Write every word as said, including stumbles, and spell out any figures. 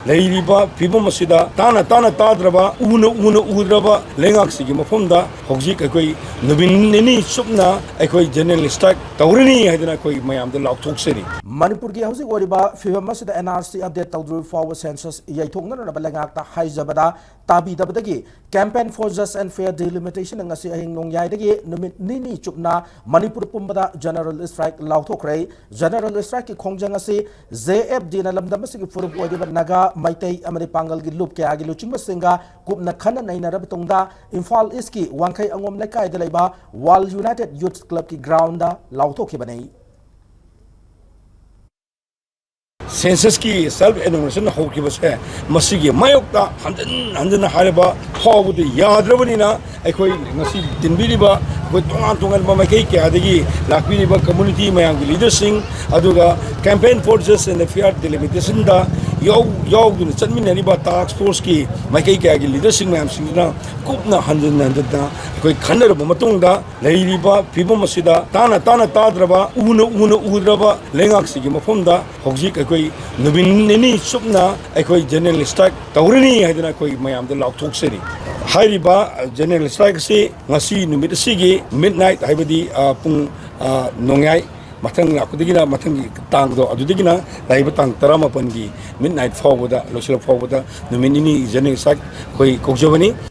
ꯂꯩꯔꯤꯕ ꯐꯤꯕꯝ ꯑꯁꯤꯗ ꯇꯥꯅ ꯇꯥꯅ ꯇꯥꯗ꯭ꯔꯕ, ꯎꯅ ꯎꯅ ꯎꯗ꯭ꯔꯕ ꯂꯩꯉꯥꯛꯁꯤꯒꯤ ꯃꯐꯝꯗ ꯍꯧꯖꯤꯛ ꯑꯩꯈꯣꯏ ꯅꯨꯃꯤꯠ ꯅꯤꯅꯤ ꯆꯨꯞꯅ ꯑꯩꯈꯣꯏ general strike ꯇꯧꯔꯅꯤ ꯍꯥꯏꯗꯅ ꯑꯩꯈꯣꯏ ꯃꯌꯥꯝꯗ ꯂꯥꯎꯊꯣꯛꯆꯔꯤ꯫ ꯃꯅꯤꯄꯨꯔꯒꯤ ꯍꯧꯖꯤꯛ ꯑꯣꯏꯔꯤꯕ ꯐꯤꯕꯝ ꯑꯁꯤꯗ N R C update ꯇꯧꯗ꯭ꯔꯤꯕ ꯐꯥꯎꯕ census ꯌꯩꯊꯣꯛꯅꯅꯕ ꯂꯩꯉꯥꯛꯇ ꯍꯥꯏꯖꯕꯗ ꯇꯥꯕꯤꯗꯕꯗꯒꯤ Campaign for Just and Fair Delimitation ꯉꯁꯤ ꯑꯍꯤꯡ ꯅꯣꯡꯌꯥꯏꯗꯒꯤ ꯅꯨꯃꯤꯠ ꯅꯤꯅꯤ ꯆꯨꯞꯅ ꯃꯅꯤꯄꯨꯔ ꯄꯨꯝꯕꯗ general strike ꯂꯥꯎꯊꯣꯛꯈ꯭ꯔꯦ꯫ General strikeꯀꯤ ꯈꯣꯡꯖꯪ ꯑꯁꯤ J F Dꯅ ꯂꯝꯗꯝ ꯑꯁꯤꯒꯤ ꯐꯨꯔꯨꯞ ꯑꯣꯏꯔꯤꯕ ꯅꯥꯒꯥ, ꯃꯩꯇꯩ ꯑꯃꯗꯤ ꯄꯥꯡꯒꯜꯒꯤ ꯂꯨꯞ ꯀꯌꯥꯒꯤ ꯂꯨꯆꯤꯡꯕꯁꯤꯡꯒ ꯀꯨꯞꯅ ꯈꯟꯅ ꯅꯩꯅꯔꯕ ꯇꯨꯡꯗ ꯏꯝꯐꯥꯜ ꯏꯁꯀꯤ ꯋꯥꯡꯈꯩ ꯑꯉꯣꯝ ꯂꯩꯀꯥꯏꯗ ꯂꯩꯕ World United Youth Clubꯀꯤ groundꯗ ꯂꯥꯎꯊꯣꯛꯈꯤꯕꯅꯤ꯫ Censusꯀꯤ self enumeration ꯍꯧꯈꯤꯕꯁꯦ ꯃꯁꯤꯒꯤ ꯃꯥꯌꯣꯛꯇ ꯍꯟꯖꯤꯟ ꯍꯟꯖꯤꯟꯅ ꯍꯥꯏꯔꯕ ꯐꯥꯎꯕꯗꯤ ꯌꯥꯗ꯭ꯔꯕꯅꯤꯅ ꯑꯩꯈꯣꯏ ꯉꯁꯤ ꯇꯤꯟꯕꯤꯔꯤꯕ ꯑꯩꯈꯣꯏ ꯇꯣꯉꯥꯟ ꯇꯣꯉꯥꯟꯕ ꯃꯥꯏꯀꯩ ꯀꯌꯥꯗꯒꯤ ꯂꯥꯛꯄꯤꯔꯤꯕ community ꯃꯌꯥꯝꯒꯤ leaderꯁꯤꯡ, ꯑꯗꯨꯒ Campaign for Just and Fair Delimitationꯗ ꯌꯥꯎ-, ꯌꯥꯎꯗꯨꯅ ꯆꯠꯃꯤꯟꯅꯔꯤꯕ task forceꯀꯤ ꯃꯥꯏꯀꯩ ꯀꯌꯥꯒꯤ leaderꯁꯤꯡ ꯃꯌꯥꯝꯁꯤꯡꯁꯤꯅ ꯀꯨꯞꯅ ꯍꯟꯖꯤꯟ ꯍꯟꯖꯤꯟꯅ ꯑꯩꯈꯣꯏ ꯈꯟꯅꯔꯕ ꯃꯇꯨꯡꯗ ꯂꯩꯔꯤꯕ ꯐꯤꯕꯝ ꯑꯁꯤꯗ ꯇꯥꯅ ꯇꯥꯅ ꯇꯥꯗ꯭ꯔꯕ, ꯎꯅ ꯎꯅ ꯎꯗ꯭ꯔꯕ ꯂꯩꯉꯥꯛꯁꯤꯒꯤ ꯃꯐꯝꯗ ꯍꯧꯖꯤꯛ ꯑꯩꯈꯣꯏ ꯅꯨꯃꯤꯠ ꯅꯤꯅꯤ ꯆꯨꯞꯅ ꯑꯩꯈꯣꯏ general strike ꯇꯧꯔꯅꯤ ꯍꯥꯏꯗꯅ ꯑꯩꯈꯣꯏ ꯃꯌꯥꯝꯗ ꯂꯥꯎꯊꯣꯛꯆꯔꯤ꯫ ꯍꯥꯏꯔꯤꯕ general strike ꯑꯁꯤ ꯉꯁꯤ ꯅꯨꯃꯤꯠ ꯑꯁꯤꯒꯤ midnight, ꯍꯥꯏꯕꯗꯤ, ꯑ, ꯄꯨꯡ, ꯑ, ꯅꯣꯡꯌꯥꯏ ꯃꯊꯪ ꯂꯥꯛꯄꯗꯒꯤꯅ ꯃꯊꯪꯒꯤ ꯇꯥꯡꯗꯣ, ꯑꯗꯨꯗꯒꯤꯅ ꯂꯥꯛꯏꯕ ꯇꯥꯡ ꯇꯔꯥꯃꯥꯄꯟꯒꯤ midnight ꯐꯥꯎꯕꯗ, ꯂꯣꯏꯁꯤꯜꯂꯛ ꯐꯥꯎꯕꯗ ꯅꯨꯃꯤꯠ ꯅꯤꯅꯤ general strike ꯑꯩꯈꯣꯏ ꯀꯧꯖꯕꯅꯤ꯫